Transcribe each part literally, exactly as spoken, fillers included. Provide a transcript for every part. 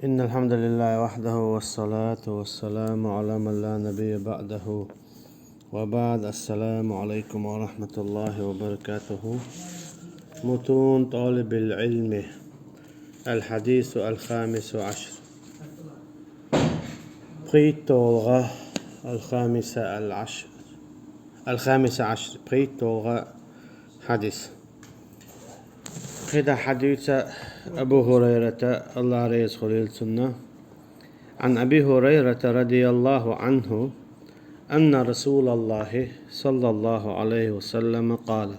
إن الحمد لله وحده، والصلاة والسلام على من لا نبي بعده، وبعد. السلام عليكم ورحمة الله وبركاته. متون طالب العلم. الحديث الخامس عشر. ПхийтталгӀа. الخامس العشر. الخامس عشر. ПхийтталгӀа хьадис. КхидӀа хьадийца Абу ХӀурайрата, АллахӀ раьза хуьлийла цунна. عن أبي هريرة رضي الله عنه أن رسول الله صلى الله عليه وسلم قال.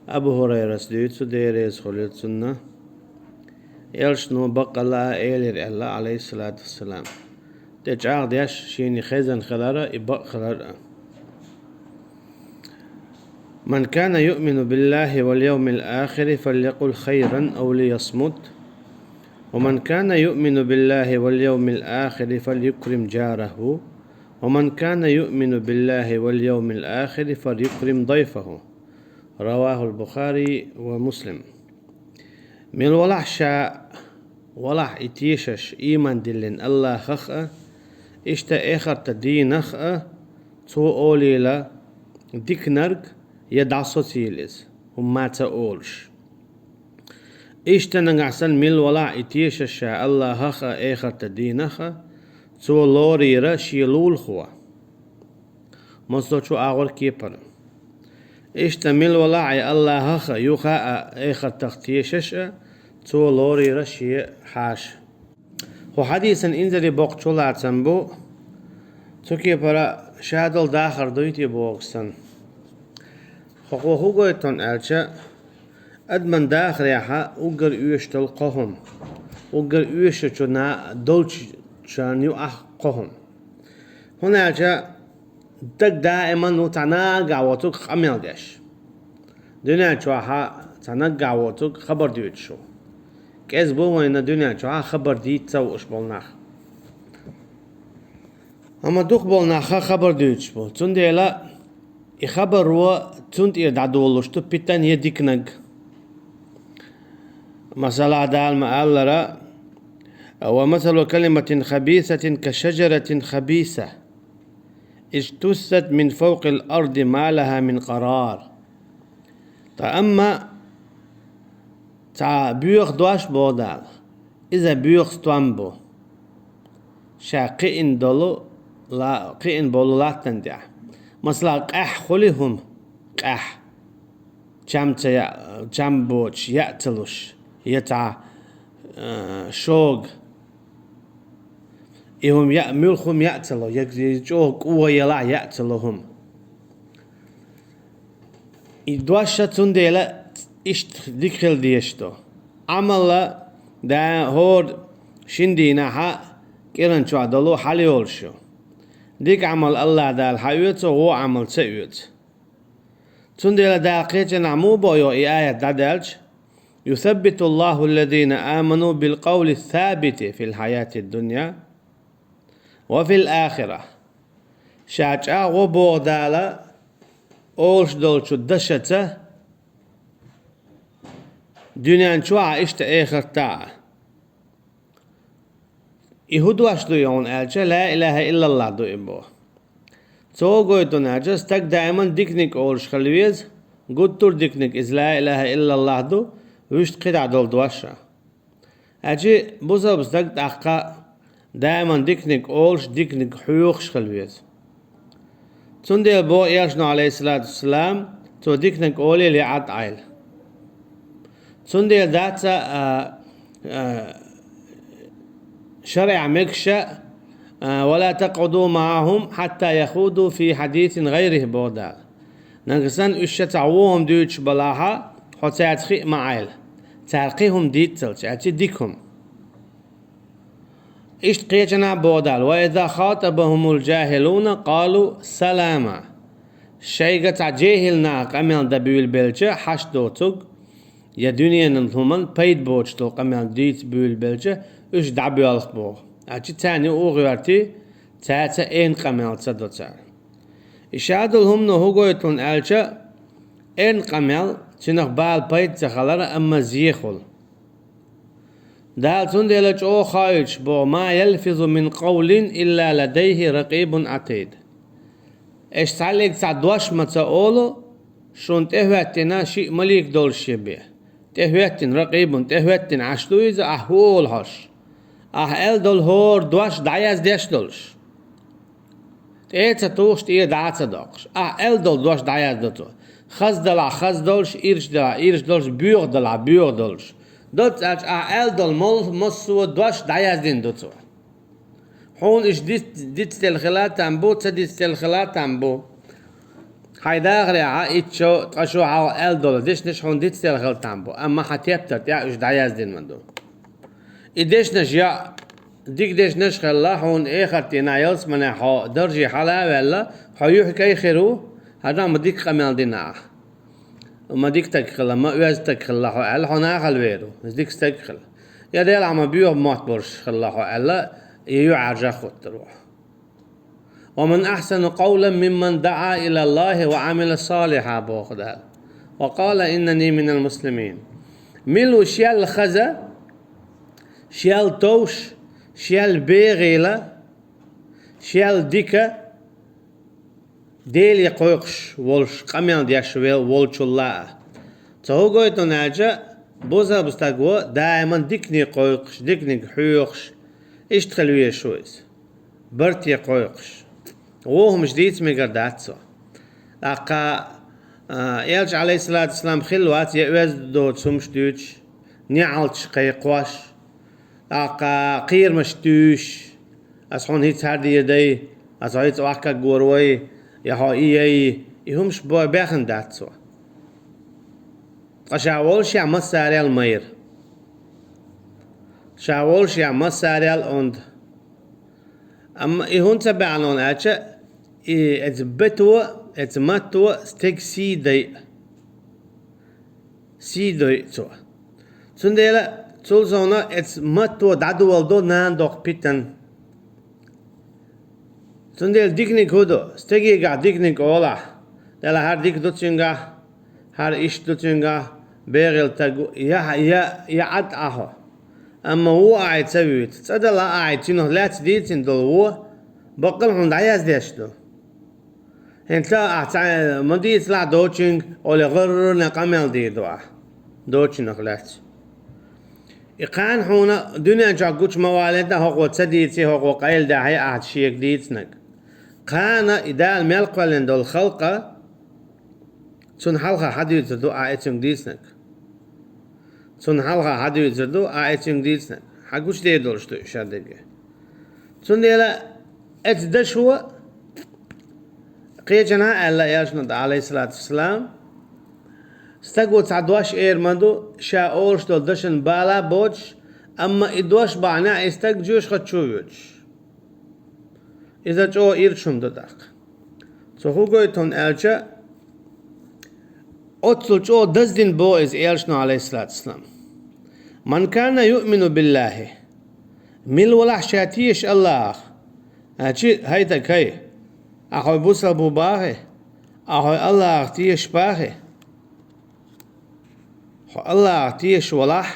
Абу ХӀурайрас дуьйцу, Дела раьза хуьлийла цунна, Элчано бакъ а элира аьлла, عليه الصلاة والسلام. ТӀе чӀагӀдеш шена хезна хилара, и бакъ хилара. من كان يؤمن بالله واليوم الآخر فليقل خيرا أو ليصمت، ومن كان يؤمن بالله واليوم الآخر فليكرم جاره، ومن كان يؤمن بالله واليوم الآخر فليكرم ضيفه. رواه البخاري ومسلم. Мел валахь ша, валахь и тешаш, ийман диллина АллахӀах а, иштта эхарта дийнах а, цо олийла диканиг я дӀасоцийла иза, хӀумма ца олуш. Иштта нагахь санна мел валахь и тешаш ша АллахӀах а, эхарта дийнах а, цо лорийла шен лулахо. Массо чу агӀор кепара. Иштта мел валахь и АллахӀах а, юха а, эхартах тешаш а, цо лорийла шен хьаша. ХӀу хьадисан инзаре боккха чулацам бу, цу кепара шадолу дахар дуй те бохуш санна. ХӀокхо хӀу гойту аьлча, адаман дахарехьа уггар оьшуш долу кхо хӀума, уггар оьшучунна долчарна юкъахь кхо хӀума. ХӀунда аьлча стаг даиман ву цхьа наггахь воцург къамел деш. Дуьнен чохьа цхьа наггахь воцург хабар дуьйцуш ву. КӀезиг бу вайна дуьнен чохьа хабар дийца ца вууш болу нах. Амма дукхахболу нах хабар дуьйцуш бу. Цундела и хабаро цунна тӀера дӀадолалуш ду питана я диканиг. Масала, Дала ма-аллара: ومثل كلمة خبيثة كشجرة خبيثة اجتثت من فوق الأرض ما لها من قرار. Ткъа амма цхьа боьха дош боху Дала, иза боьха стом бу, ша кхиъна долу ла-, кхиъна болу латтана тӀехь. Масала, къаьхьа хуьлий хӀума, къаьхьа, чам ца я-, чам боцуш, яа ца луш, я цхьа, э, шога. И хӀума яа, муьлха хӀума яа ца ло, я, я чӀогӀа кӀо елахь яа ца ло хӀума. И дош а цундела иштта дика хила дезаш ду. Ӏамал а да хӀора шина дийнахьа кӀиран чохь долу хьал йолуш ю. Дика Ӏамал АллахӀ Дала хьаоьцу, вон Ӏамал ца оьцу. Цундела Дала кхечанхьа муха боху и аят дӀадаьлча: يثبت الله الذين آمنوا بالقول الثابت في الحياة الدنيا وفي الآخرة. Ша чӀагӀо боху Дала олуш долчу дашаца дуьнен чохь а, иштта эхартахь а. И хӀун дош ду и хьуна аьлча, ла илаха иллаллахӀ ду и боху. Цо гойту аьлча, стаг даиман диканиг олуш хила веза, гуттар а диканиг иза ла илаха иллаллахӀ ду, вуьшта кхидӀа долу дош а. Аьлча бусалба стаг тӀаккха даиман диканиг олуш, диканиг хьоьхуш хила веза. Цундела боху Элчано, Ӏалайхиссалату вассалам, цо диканиг олийла яа Ӏайла. Цундела дац а, а, шарӀехь мегаш а, а: ولا تقعدوا معهم حتى يخوضوا في حديث غيره, боху Дала. Нагахь санна уьш ша цхьа вон хӀума дуьйцуш балахьа, хьо цаьрца хиъ ма Ӏайла. Цара кхин хӀума дийццалц, аьлча дика хӀума. Иштта кхечанхьа боху Дала: وإذا خاطبهم الجاهلون قالوا سلاما. Шайга цхьа жехӀил наха къамел дан буьйлабелча, хьашт доцург, я дуьненан хӀуманна пайда боцуш долу къамел дийца буьйлабелча, уьш дӀабоьлху боху. Аьлча царна юкъа гӀоьртий, цаьрца эрна къамел ца до цара. И ша долу хӀумано хӀун гойту аьлча, эрна къамел, цуьнах бала пайда ца хилар, амма зехула. Дала цундела чӀогӀа хоуьйтуш боху: «Ма ялфизу мин къавлин илла ладайхи ракъибун атид». Аш цхьаьллиг цхьа дош ма ца олу, шуна тӀехӀоьттина шиъ малик долуш шен бен. ТӀехӀоьттина, ракъибун, тӀехӀоьттина Ӏаш ду иза, ахь хӀун олу хьожуш? Ахь аьлла долу хӀора дош дӀаяздеш долуш. ТӀе а ца тухуш, тӀера дӀа а ца доккхуш. Ахь аьлла долу дош дӀаяздо цо. Хаза делахь хаза долуш, ирча делахь ирча долуш, боьха делахь боьха долуш. Доцца аьлча, ахь аьлла долу мол-, массо а дош дӀаяздина ду цо. Хьуна иштта диц-, дицделла хила там бу, ца дицделла хила там бу. Хьайн дахарехь, итт шо, ткъа шо хьалха аьлла долу дешнаш хьуна дицделла хила там бу, амма хьан тептар тӀехь уьш дӀаяздина ма ду. И дешнаш яа, дика дешнаш хилла, хьуна эхарт дийнахь ялсаманехь хьо дарже хьала а ваьлла, хьо юьхь кӀай хир ву, хьажа ма дика къамел дина ахь. Ма дика стаг хилла, ма оьзда стаг хилла хьо аьлла, хьо нахала вер ву, иза дика стаг хилла. Я делахь ма боьха мотт болуш хилла хьо аьлла, и юьхь Ӏаржа хӀуттур ву. «Ва ман ахсану къавлан мимман даӀа илаллахи ва Ӏамила салихьа», боху Дала. «Ва къала иннани минал муслимин». Мила ву шел хаза, шел товш, шел бегӀийла, шел дика, Деле кхойкхуш волуш къамел деш вел волчулла а. Ца хӀу гойту аьлча, бусалба стаг во даиман дикане кхойкхуш, диканиг хьоьхуш, иштта хила везаш ву иза. Барте кхойкхуш. Вон хӀумаш дийца мегар дац цо. ТӀаккха, а, Элча, алейхиссалату вассалам, хилла вац я оьзда доцу хӀумаш дуьйцуш, неӀалташ кхайкхош, тӀаккха кхерамаш туьйсуш, ас хьуна хӀинца хӀара дийр дай, ас хьо хӀинца охьакхаггор вай, я хьо и яй, и хӀумаш бо-, баьхна дац цо. Ткъа ша волушехь массарел майра. Ша волушехь массарел онда. Амма и хӀунда ца баьхна аьлча, и эца бето, эца матто стеган сий дайа. Сий дойу цо. Цундела цул совна эца матто дӀадоладо нана доккху питан. Цундела диканиг хӀун ду? Стегегахь диканиг олахь, дела хӀара дика ду цуьнгахь, хӀара иштта ду цуьнгахь, бегӀийла стаг ву, я, я, я Ӏад Ӏа хьо. Амма вон ахьа ца вуьйцу, цӀа дала ахьа цуьнах лаьцна дийцина долу вон, баккъал хьуна дӀаяздеш ду. ХӀинца ахьа цхьа ма дийцалахь доцучуьнга, оле гӀаррана къамел дийр ду ахьа, доцучунах лаьцна. И кхана хьуна дуьнен чохь гучу ма валийта, хӀокхо ца дийци, хӀокхо къайладаьхьи ахьа шега дийцинарг. Кхана и Дала мел кхоьллина долу халкъа, цунна хьалха хьан дуьйцур ду ахьа и цуьнга дийцинарг? Цунна хьалха хьан дуьйцур ду ахьа и цуьнга дийцинарг? Хьан гучудер долуш ду и шардерриге? Цундела эца дашо кхечанхьа аьлла Элчано, алейхиссалату вассалам, стаго цхьа дош эр ма ду, ша олуш долу дашан бала а боцуш, амма и дош бахьанехь и стаг жоьжахати чу а воьдуш. Иза чӀогӀа ирча хӀума ду тӀаккха. Цо хӀун гойту хьуна аьлча, оццул чӀогӀа даздина боху иза Элчано, алейхиссалату вассалам: «Ман кана юъмину биллахи». Мила валахь ша тешаш Аллахах. Аьлча, хӀай стаг, хӀай, ахьа хьо бусалба ву бахий, ахьа хьо Аллахах тешаш бахий. Хьо Аллахах тешаш валахь,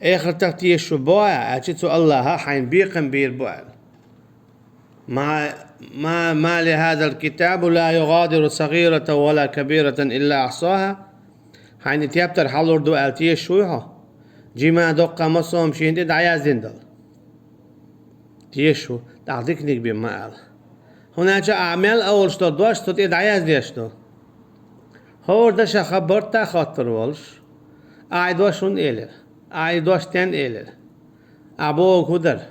эхартах тешаш ву бохьа, аьлча цу Аллаха хьайна бекхам бийр бу аьлла. Ма, ма, ма ли хазал китабу ла югадиру сагиратан ва ла кабиратан илла ахсаха. Хьайна и тептар хьалур ду аьлла тешаш вуй хьо? Жима доккха массо а хӀума шена тӀе дӀаяздина дала. Тешаш ву, тӀаккха диканиг бен ма ала. ХӀунда аьлча ахьа мел олуш долу дош цу тӀе дӀаяздеш ду. ХӀора дашах барт а хоттур волуш, ахьа и дош хӀунда элира? Ахьа и дош стенна элира? Ахьа бохург хӀун дара?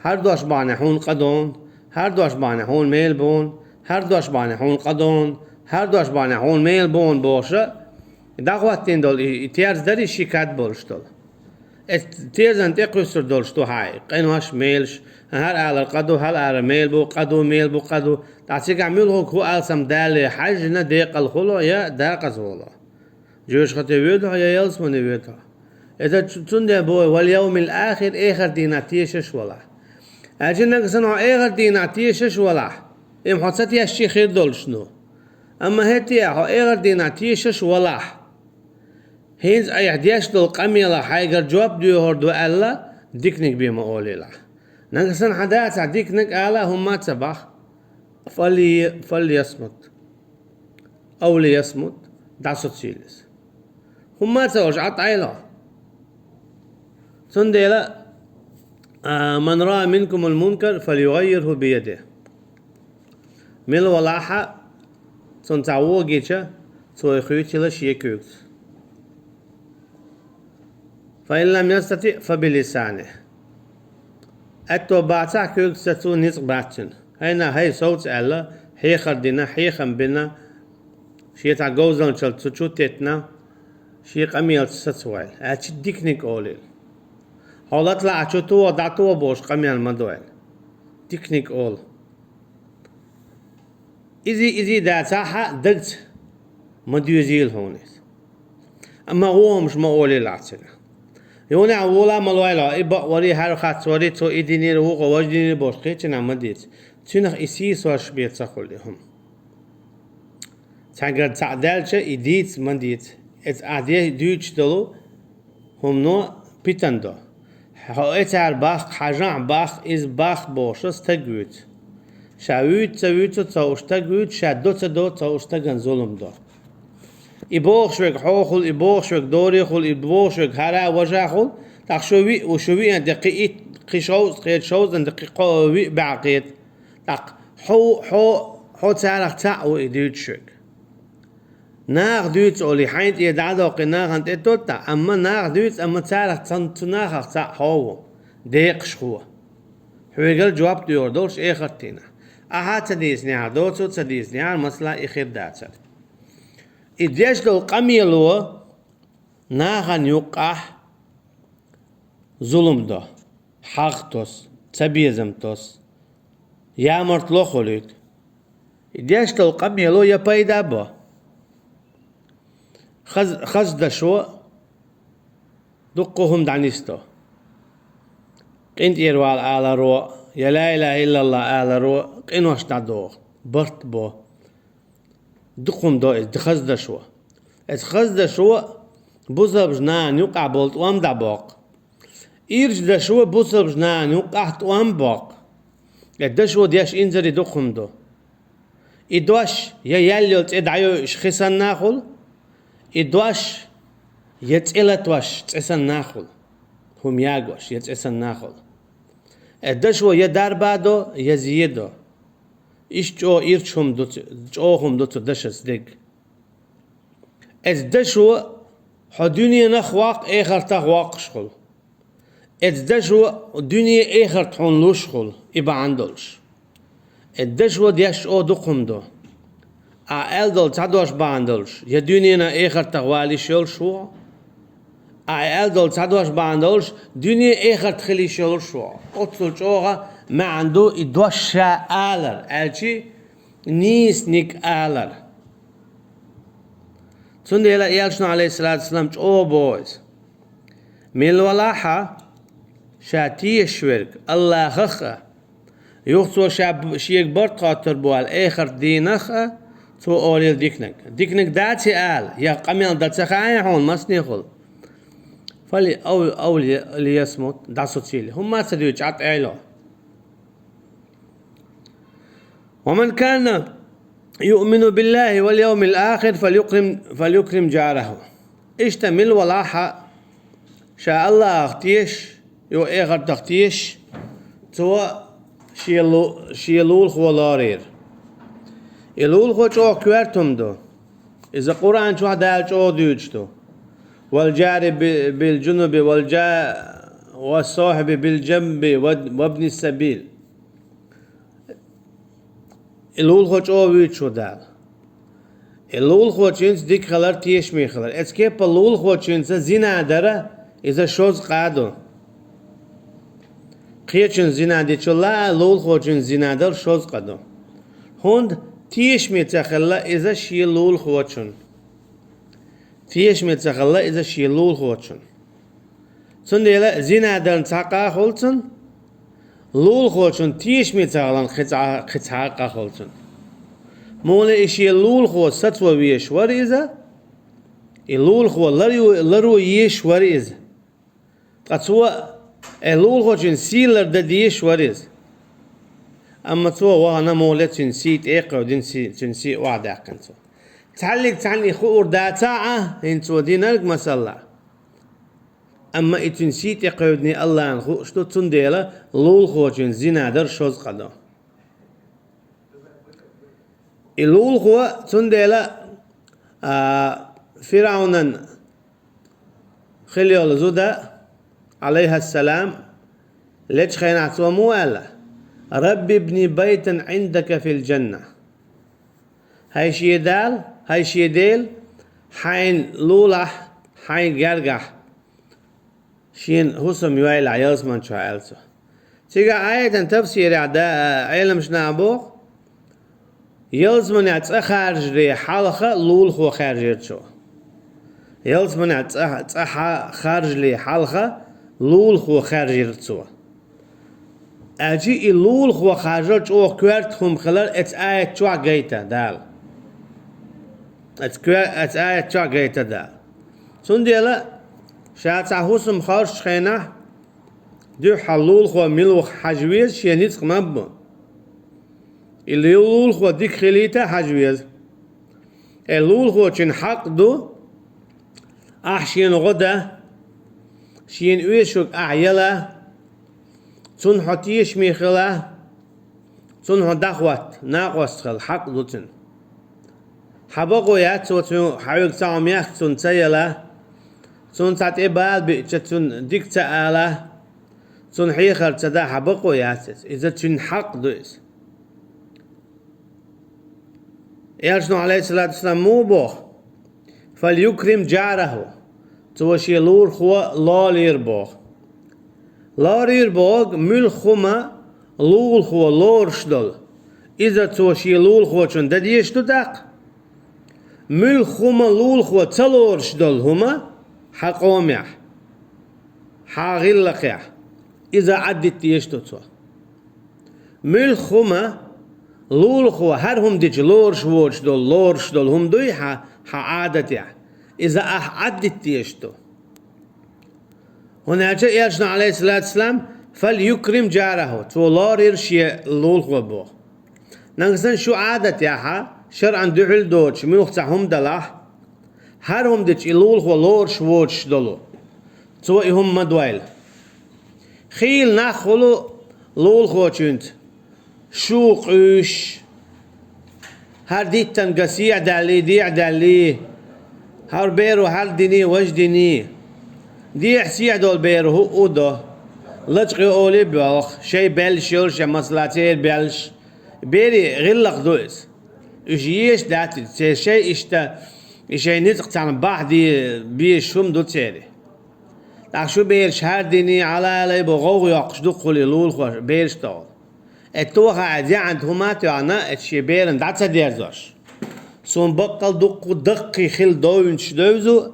ХӀара дош бахьанехь хьуна къа дона, хӀара дош бахьанехь хьуна мел бона, хӀара дош бахьанехь хьуна къа дона, хӀара дош бахьанехь хьуна мел бона бохуша, дӀахӀоттийна долу и, и терза дарий ши кад болуш долу? Эцу терзан тӀе кхуьссур долуш ду хьайн къинош, мелаш, хӀара алар къа ду, хӀара алар мел бу, къа ду, мел бу, къа ду. Ткъа цигахь муьлхха хӀу алсам далале хьаьжжина декъал хуьлу я дакъаза волу? Жоьжахате воьду хьо я ялсамане воьду хьо? Иза цу-, цундела боху, вал явмил ахир, эхар дийнахь тешаш валахь. Аьлча нагахь санна хьо эхар дийнахь тешаш валахь, и хьо ца тешча хир долуш ду. Амма хӀетте а хьо эхар дийнахь тешаш валахь, ХӀинца айхьа деш долу къамелах хьайгара жоп доьхур ду аьлла, диканиг бен ма олийла. Нагахь санна хьан дацахь диканиг ала а хӀумма а ца боху. Фалли-, фаллиясмут. Ау лиясмут. ДӀасацийла иза. ХӀумма а ца олуш, Ӏад Ӏайла. Цундела, а, ман раа минкумул мункар, фалюгаййирху биядихи. Мила валахьа, цунна цхьа вон гича, цо и хуьйцийла шен куьйгаца. Фа ин лам ястатиъ, фа билисанихи. Аьтто бацахь куьйгаца, цо ницкъ бац цуьнан. ХӀайна, хӀай, совца аьлла, хьехар дина, хьехам бина, шен цхьа говзанчалла цу чу теттина, шен къамелаца сацавойла. Аьлча диканиг олийла. Хьо латалахь чу тоха, дӀатоха бохуш къамел ма дойла. Диканиг олу. Изий-изий дацахьа дагца ма доьзийла хьуна иза. Амма гӀо хӀумаш ма олийла ахь цуьнан. Юнехь вола а ма лойла, и бакъ варий, хӀара хатта варий, цо и динера, вукхо важа динера бохуш кхечанхьа ма дийца. Цуьнах и сийсош бен ца хуьлу и хӀума. Цхьаьнгара цхьаъ даьлча, и дийца ма дийца. Иза ахь де-, дуьйцуш долу хӀумано питана до. Хьо эцара баккха, хьажахь баккха, иза баккха бохуша стаг вуьйцу. Ша вуьйцу ца вуьйцу ца хууш стаг вуьйцу, ша до ца до ца хууш стагана зулам до. И бохуш верг хьо хуьлу, и бохуш верг доре хуьлу, и бохуш верг хӀара а важа хуьлу, тӀаккха шу виъ ву, шу виъна де кхин итт, кхин шовзткъе, шовзткъе де кхин кхо-, виъ бӀе кхета. ТӀаккха хьо, хьо, хьо царах цхьаъ ву и дуьйцуш верг. Наха дуьйцу олий, хьайн тӀе дӀа а доккхий, нахана тӀе тоттахь, амма наха дуьйцу, амма царах цан-, цу нахах цхьаъ хьо ву, декъашхо. Хьоьгара жоп доьхур долуш эхартийнахь. Ахьа а ца дийцинехьара, доцо а ца дийцинехьара, масала, и хир дацара. И деш долу къамело нахана юккъахь зулам до, хьагӀ тосу, цабезам тосу, ямартло хуьлуьйту. И деш долу къамело я пайда бо. Хаз-, хаза дашо дуккха хӀума дӀанисдо. КъинтӀера вала аларо, я ла илаха иллаллах аларо къинош дӀадоху, барт бо. Дукха хӀума до иза, хаза дашо. Иза хаза дашо бусалбачу нахана юккъахь болу тӀом дӀабоккху. Ирча дашо бусалбачу нахана юккъахь тӀом боккху. Иза дашо деш инзаре дукха хӀума ду. И дош я ял йолу цӀе дӀайойуш хи санна а хуьлу, и дош я цӀе латош цӀе санна а хуьлу, хӀума ягош я цӀе санна а хуьлу. Иза дашо я дарба до, я зе до. Иштта чӀогӀа ирча хӀума ду цу, чӀогӀа хӀума ду цу дашаца дерг. Иза дашо хьо дуьненах воккху, эхартах воккхуш хуьлу. Иза дашо дуьне, эхарт хьуна луш хуьлу, и бахьана долуш. Иза дашо деш чӀогӀа дукха хӀума ду. Ахь аьлла долу цхьа дош бахьана долуш, я дуьненах, эхартах вала йиш йолуш ву хьо, ахь аьлла долу цхьа дош бахьана долуш, дуьне, эхарт хила йиш йолуш ву хьо. Оццул чӀогӀа маьӀна ду и дош ша алар, аьлчи нийсаниг алар. Цундела Элчано, алейхиссалату вассалам, чӀогӀа боху иза. Мила валахьа, ша тешаш верг Аллахах а, юха цо ша б-, шега барт хоттур бу аьлла, эхарт дийнах а, цо олийла диканиг. Диканиг дац и ала, я къамел дан ца хаьий хьуна массанехула? Фали ау, ау ли-, лиясмут, дӀасацийла. ХӀумма а ца дуьйцу, Ӏад Ӏело. «Ва ман кана юъмину биллахи вал йовмил ахир, фалюкрим, фалюкрим джараху». Иштта мила валахьа, ша Аллахах тешаш, йо эхартах тешаш, цо шен лу-, шен лулахо лорийра. И лулахо чӀогӀа коьрта хӀума ду. Иза Къуръан чохь Дала чӀогӀа дуьйцуш ду. «Вал джари би-, бил джунуби, вал джа-, ва сохьиби бил джанби, ва, вабни сабил». И лулахо чӀогӀа вуьйцуш ву Дала. И лулахочуьнца дика хилар, тешаме хилар. Эцу кеппа лулахочуьнца зина дара, иза шозза къа ду. Кхечуьнца зина дичул а, лулахочуьнца зина дара шозза къа ду. ХӀунда тешаме ца хилла иза шен лулахочун. Тешаме ца хилла иза шен лулахочун. Цундела зина дарна цхьа къа хуьлу цунна, лулахочун тешаме ца хиларна кхин цхьа, кхин цхьа къа хуьлу цунна. Муна и шен лулахо сацо везаш вара иза, И лулахо лар ю-, ларо езаш вара иза. Ткъа цо, э, лулахочун сий лардан дезаш вара иза. Амма цо вахана муха ле, цуьнан сий тӀе а кхевдина, сий, цуьнан сий охьадаьккхина цо. Цхьаннега цхьанна и хуур дацахь а, хӀинца цо динарг масала. Амма и цуьнан сий тӀе кхевдиний Аллахьна хууш ду, цундела лулахочун зина дар шозза къа ду. И лулахо, цундела, а, ФирӀавнан хила йолу зуда, Ӏалайхиссалам, лечу хенахь цо муха аьлла: «Рабби ибни байтан Ӏиндака фил джанна». ХӀай шен Дала, хӀай шен Дела, хьайн лулахь, хьайн гергахь шена хӀусам йойла ялсамани чохь, аьлла цо. Цигахь аятан тафсирехь да, Ӏеламнаха боху, ялсаманехь цӀа харжаре хьалха лулахо хаьржира цо. Ялсаманехь цӀа, цӀа хьа-, харжале хьалха лулахо хаьржира цо. Аьлча и лулахо харжар чӀогӀа коьрта хӀума хилар эцу аят чохь гайта Дала. Эцу коь-, эцу аят чохь гайта Дала. Цундела ша цхьа хӀусам хоржучу хенахь, дуьххьал лулахо мила ву хьажа веза, шен ницкъ ма бу. И лулахо дика хилийта а хьажа веза. Э, лулахочун хьакъ ду, ахь шена гӀо дан, шена оьшург ахь яла, цунна хьо тешаме хила, цунна хьо дӀахӀотта, накъост хила хьакъ ду цуьнан. Хьан бакъо яц цо цуьнан хьоьга цхьа хӀума яхка цунна ца яла, цунна цхьа тӀе бала биъча цунна дика ца ала, цунна хьехар ца дан хьан бакъо яц иза. Иза цуьнан хьакъ ду иза. Элчано, Ӏалайхиссалату вассалам, муха боху: «Фальюкрим джараху», цо шен лулахо лорийра боху. Лорийра боху, муьлхха хӀума лулахо лоруш долу, иза цо шен лулахочунна дан дезаш ду тӀаккха? Муьлхха хӀума лулахо ца лоруш долу хӀума хьан къомехь, хьан гӀиллакхехь, иза Ӏаддита дезаш ду цо. Муьлхха хӀума лулахо хӀара хӀума дича лоруш воцуш долу, лоруш долу хӀума дуй хьан, хьан Ӏадатехь, иза ахь Ӏаддита дезаш ду. ХӀунда аьлча Элчано, Ӏалайхиссалату вассалам, «Фальюкрим джараху», цо лорийра шен лулахо боху. Нагахь санна шу Ӏадатехь, шарӀан дуьхьал доцуш, муьлхха цхьа хӀума далахь, хӀара хӀума дича и лулахо лоруш воцуш долу, цо и хӀума ма дойла. Хийла нах хуьлу лулахочуьнца, шу къуьйсуш, хӀара диттан ган сехьадаьллий, дехьадаьллий, хӀара беро хӀара диний, важа диний. Дехьа сехьа долу беро хӀуъу до. Лачкъа йо олий а боьлху, шайн баьллаш йолуш я, масала, церан баьллаш. Берийн гӀиллакх ду иза. Уьш езаш дац иза, церан шайн иштта, и шайн ницкъ царна бахьа де безаш хӀума ду церан. ТӀаккха шу бераш хӀара диний, Ӏалалай бо гӀовгӀа йоккхуш дуккха хуьлу и лулахо бераш тӀехула. Э, тоха а, зеӀанта хӀума а тоьхна, эцу шен беран дӀа ца дерзош. Суна баккъал дуккха даккхий хила довзуьйтуш девза,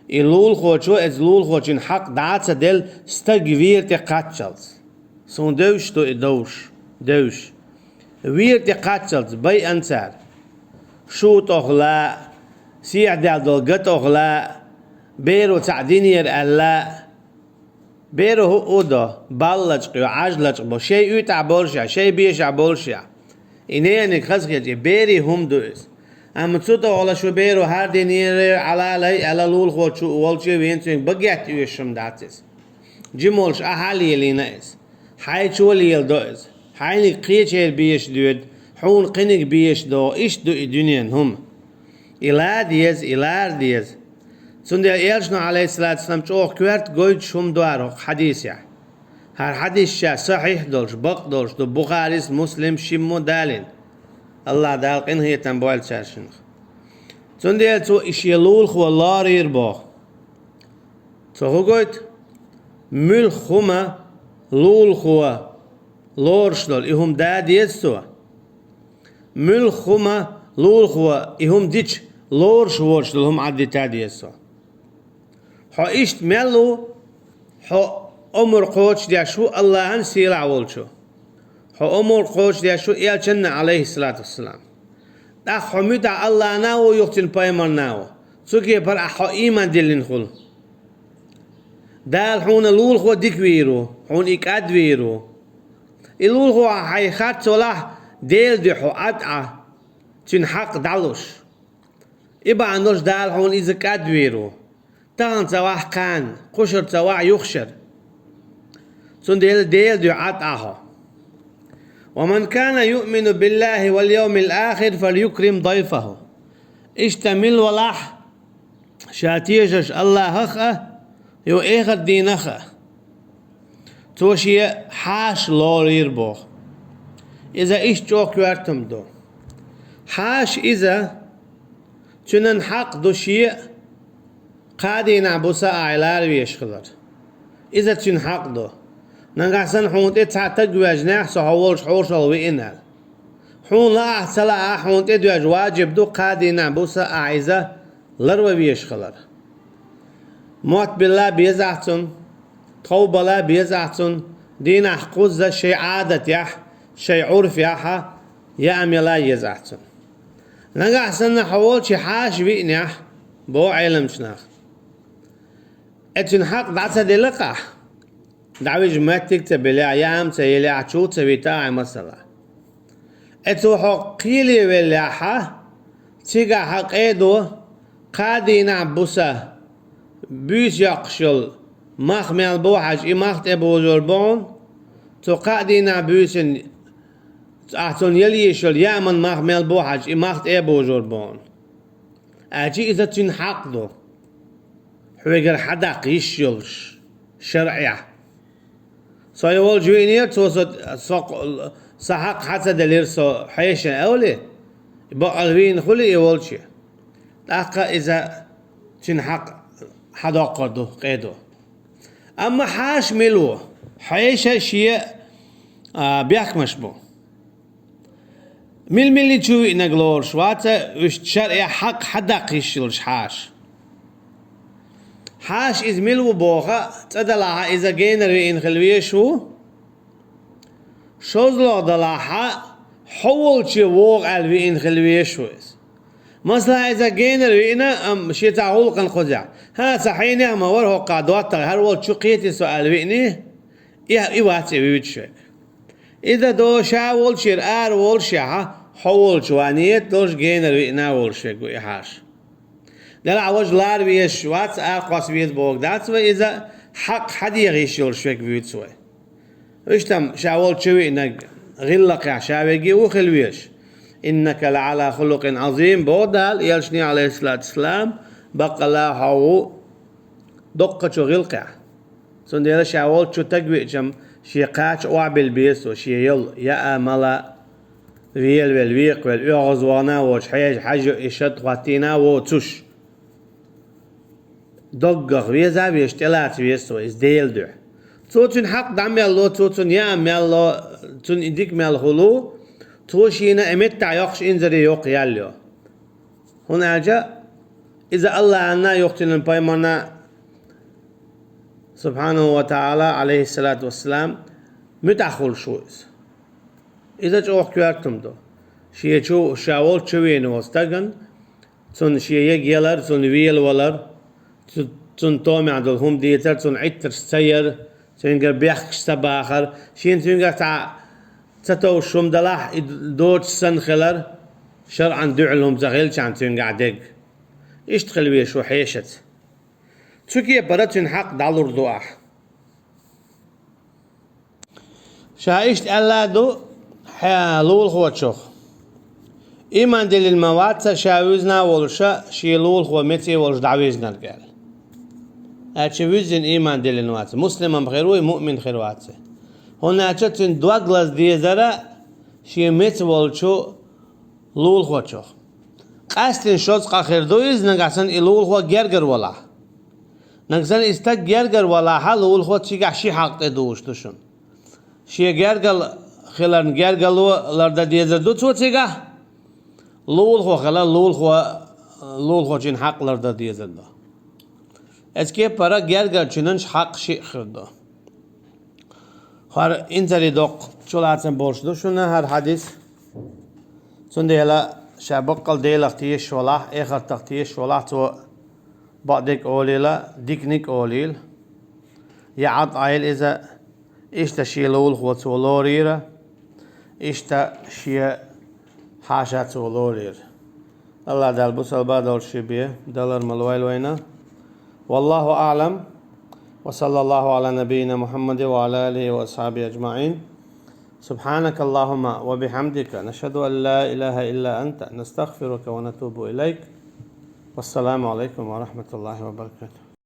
и лулахочо эцу лулахочун хьакъ дӀа а ца делла, стаг вера тӀе кхаччалц. Суна девзаш ду и довзуш, девзаш. Вера тӀе кхаччалц байъана цара. Шу тӀехула, сехьадаьлла долу ган тӀехула, беро цхьаъ динера аьлла, беро хӀуъу до, балла лачкъа йо, Ӏаж лачкъа бо, шайн уьйтӀахь болуш а, шайн бешахь болуш а. И нениг хазахеташ, и берийн хӀума ду иза. Амма цу тӀехула шу беро хӀара динера, Ӏалалай аьлла, лулахочо волчу вен цуьнга багетта оьшуш хӀума дац иза. Жима волуш ахьа а лелийна иза. Хьайчо а леладо иза. Хьайниг кхечеран беша доьду, хьуна кхиниг беша догӀу, иштта ду и дуьненан хӀума. И ла деза, и лара деза. Цундела Элчано, Ӏалайхиссалату вассалам, чӀогӀа коьрта гойтуш хӀума ду хӀара хӀокху хьадисехь. ХӀара хьадис ша сахьихь долуш, бакъ долуш ду, Бухарис, Муслимс, шиммо а далийна. АллахӀ Дала къинхетам бойла цаьршинах. Цундела цо и шен лулахо лорийра боху. Цо хӀун гойту? Муьлхха хӀума лулахо лоруш долу и хӀума да деза цо. Муьлхха хӀума лулахо и хӀума дича лоруш воцуш долу хӀума Ӏаддита деза цо. Хьо иштта мел ву, хьо омра кхочушдеш ву АллахӀан, сийлахь волчу. Хьо омра кхочушдеш ву Элчанна, Ӏалайхиссалату вассалам. ТӀаккха хьо муьтӀахь АллахӀана а ву, юха цуьнан пайхамарна а ву. Цу кепара ахь хьо ийман диллина хуьлу. Дала хьуна лулахо дика вийр ву, хьуна и кӀад вийр ву. И лулахо хьайн харц валахь, Делан дуьхьа хьо Ӏад Ӏа, цуьнан хьакъ дӀалуш. И бахьана долуш Дала хьуна иза кӀад вийр ву. Тахана ца вахь кхана, кхушара ца вахь юхашара. Цундела Делан дуьхьа Ӏад Ӏа хьо. «ومن كان يؤمن بالله واليوم الآخر فليكرم ضيفه». Иштта мила валахь, ша тешаш Аллахах а, йо эхарт дийнах а, цо шен хьаша лорийра боху. Иза иштта чӀогӀа коьртам ду. Хьаша иза, цуьнан хьакъ ду шен а, кхаа дийнахь буса а ахь лара везаш хилар. Иза цуьнан хьакъ ду. Нагахь санна хьуна тӀе цхьа таг воьжнехь, со хьо волчу хьошалгӀа виъна аьлла. Хьуна лаахь а, ца лаахь а, хьуна тӀедоьжна ваджиб ду кхаа дийнахь буса а ахь иза ларван везаш хилар. Мотт билла безахь цунна, тхов бала безахь цунна, дийнахь кхузза шайн Ӏадатехь, шайн Ӏурфехь а яа мела езахь цунна. Нагахь санна хьо волчу хьаша виънехь, боху Ӏеламчу наха, э, цуьнан хьакъ дӀа ца делла-кх ахь? ДӀавижа меттиг а ца белехь, яам а ца елехь, чу а ца вита ахь, масала. Э, цо хьо кхеле веллехьа, цигахь хьан къедо, кхаа дийнахь буса буьйса йоккхуш йолу мах мел бу хьажа, и мах тӀебожор бу хьуна, цо кхаа дийнахь буьйсина ахь цунна яла йиш йолу яаман мах мел бу хьажа, и мах тӀебожор бу хьуна. Аьлча иза цуьнан хьакъ ду, хьоьгара хьадаккха йиш йолуш шарӀехь. Со и волчу виънера, цо со, со, сан хьакъ хьа ца делира со хьешан, олий, бакъал вийна хуьлий и волче. ТӀаккха иза цуьнан хьакъ хьадоккхур ду, къедо. Амма хьаша мила ву? Хьеша шен, а, бехкамаш бу. Мила-мила чу виънарг лоруш вац, уьш шарӀехь хьакъ хьадаккха йиш йолуш хьаша. Хьаша иза мила ву боху, цкъа делахь а иза генара виъна хила везаш ву. ШозлагӀа делахь а, хьо волче вогӀу аьлла виъна хила везаш ву иза. Масала, иза генара виъна, амма шен цхьа гӀуллакхана кхузехь: «ХӀан, сан хьенех ма вара хӀокху доттагӀий, хӀара волчу чу кхетий со», аьлла виъний, и, и вац и вуьйцуш верг. Иза до ша волчуьра ара волушехь, хьо волчу ван нийят долуш генара виъна волуш верг ву и хьаша. Делахь важа лара везаш вац, ара кхосса веза бохург дац вай, иза хьакъ хьадеха йиш йолуш верг вуьйцу вай. Иштта-м ша волчу чу виънарг гӀиллакхехь ша верг а ву хила везаш. «إنك لعلى خلق عظيم», боху Дала, элчане, عليه الصلاة والسلام, баккъала хьо ву доккхачу гӀиллакхехь. Цундела ша волчу чу таг виъча-м, шен кхача охьабилла беза цо, шен йолу яа, мала, велавелла, векхавелла, оьгӀазвахана а воцуш, хьежа, хьажа и шад хӀоттийна а воцуш. Доггах веза а везаш, тӀелаца веза цо иза Делан дуьхьа. Цо цуьнан хьакъ дӀа мел ло, цо цунна яа мел ло, цунна и дика мел хуьлу, цо шена и меттахь йоккхуш инзаре йоккха ял йо. ХӀунда аьлча иза Аллахьана а, юхатиллина пайхамарна а, субхьанаху ва таӀала, Ӏалайхиссалату вассалам, муьтӀахь хуьлуш ву иза. Иза чӀогӀа коьртам ду. Шен чу, ша волчу чу вийна волу стагана, цунна шен яга ялар, цунна велавалар, цу-, цунна томехь долу хӀума дийцар, цунна Ӏиттарш ца яр, цуьнгара бехкаш ца бахар, шена цуьнгара цхьа ца товш хӀума далахь, и доцуш санна хилар, шарӀан дуьхьал хӀума ца хилчахьана цуьнгахь дерг. Иштта хила везаш ву хьешаца. Цу кепара цуьнан хьакъ дӀалур ду ахь. Ша иштта аьлла а ду хьан лулахочух: «Ийман диллина ма вац ша вуьзна а волуша, шен лулахо меце волуш дӀавуьзнарг», – аьлла. Аьлча вуьззина ийман диллина вац, муслим-м хир ву и, муъмин хир вац и. ХӀунда аьлча цуьнан дог лаза дезара шен меца волчу лулахочух. Къаьсттина шозза къа хир ду иза, нагахь санна и лулахо гергара валахь. Нагахь санна и стаг гергара валахьа, лулахо цигахь ши хьакъ тӀедугӀуш ду шуна. Шен гергал хиларна гергало лардан дезар ду цо цигахь, лулахо хилар, лулахо, лулахочун хьакъ лардан дезар ду. Эцу кепара гергарчуьнан хьакъ шиъ хир ду. ХӀара инзаре доккха чулацам болуш ду шуна хӀара хьадис. Цундела ша баккъал Делах тешаш валахь, эхартах тешаш валахь, цо бакъдерг олийла, диканиг олийла. Я Ӏад Ӏайла иза, иштта шен лулахо цо лорийра, иштта шен хьаша цо лорийра. Аллах Дала бусалба долуш ши бе далар ма лойла вайна. والله أعلم، وصلى الله على نبينا محمد وعلى آله وأصحابه أجمعين. سبحانك اللهم وبحمدك، نشهد أن لا إله إلا أنت، نستغفرك ونتوب إليك. والسلام عليكم ورحمة الله وبركاته.